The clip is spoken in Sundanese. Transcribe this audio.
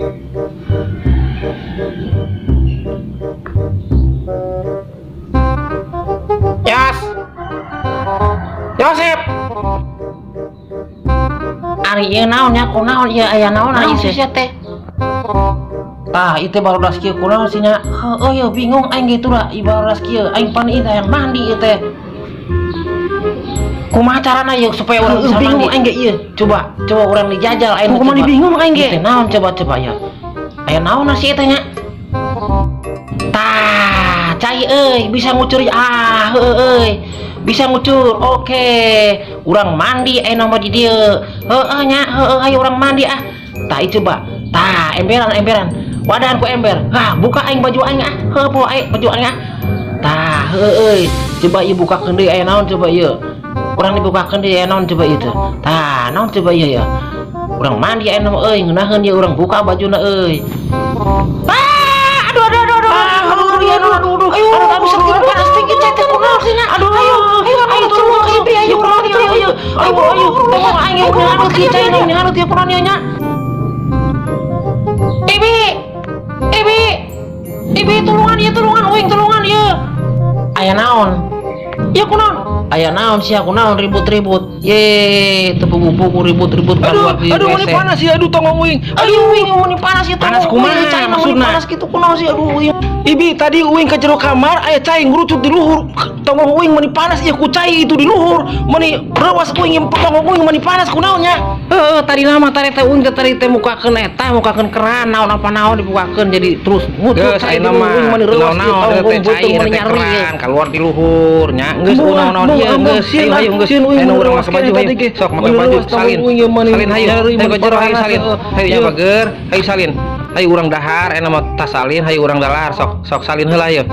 Yos. Yosep. Ari ieu naon nya, kunaon ieu, aya naon ari sia teh? Tah, itu barudas kieu kunaon sih nya? Heueuh ye, bingung aing gitu lah, ieu barudas kieu. Aing pan ieu teh mandi ieu teh. Kumaha carana ieu supaya urang bisa bingung mandi? Aing ge ieu. Coba, coba urang dijajal aing. Kumaha coba. Bingung aing ge. Ieu teh naon, coba coba ya. Aya naon sih teh nya? Tah, cai euy, bisa ngucur ah, heueuh euy. Bisa ngucur. Oke. Urang mandi ayeuna mah di dieu. Heueuh nya, heueuh, ayo urang mandi ah. Tah, ieu coba. Tah, emberan emberan. Wadahan ku ember. Hah, buka aing baju aing ah. Heueuh, poho aing baju aing ah. Tah, heueuh euy. Coba ieu bukakeun deui, aya naon coba ieu. Urang dibukakeun deui, aya naon coba ieu teh. Tah, naon coba ieu ya. Urang mandi ayeuna mah euy, ngeunaheun ieu urang buka bajuna euy. Ah, aduh aduh aduh aduh. Ah, aduh aduh aduh aduh aduh. Aduh, aduh, aduh, aduh, panas tinggi cai teh kunaon sih nya? Aduh, ayo, ayo, ayo, tolong ayo, ayo, kunaon ieu, ayo, ayo, ayo, tolong aing ieu kunaon ieu cai naon hareut ieu kunaon ieu nya? Ibi, Ibi, Ibi, tulungan ieu, tulungan uing, tulungan ieu. Aya naon? Ieu kunaon? Aya naon sia, kunaon ribut-ribut? Ye, teu pugu-pugu ribut-ribut Aduh, keluar di aduh, WC. Meni panas ya, aduh, tongong uing. Aduh, uing meni panas ya. Panas kumaha cai meni maksudna? Panas kitu kunaon sih, aduh uing. Ibi, tadi uing ke jero kamar aya cai ngurucut di luhur. Tongong uing meni panas ieu ku cai itu di luhur. Meni rewas uing ieu, tongong uing meni panas, kunaon nya? Heeh, tadi nama tadi teh uing teh tadi teh mukakeun eta, mukakeun keran naon apa naon dibukakeun, jadi terus ngucut Geus cai di ayeuna luhur mah uing meni reuwas ieu naon-naon tongong teh cai beuteung meni teh nyeri ieu. keran keluar di luhur nya. Geus, naon-naon ieu, geus hayu hayu, geus ayeuna urang make baju, hayu sok make baju, salin salin, hayu hayu ke jero, hayu salin, hayu nya bager, hayu salin, hayu urang dahar ayeuna mah, tas salin, hayu urang dahar, sok sok salin heula hayu.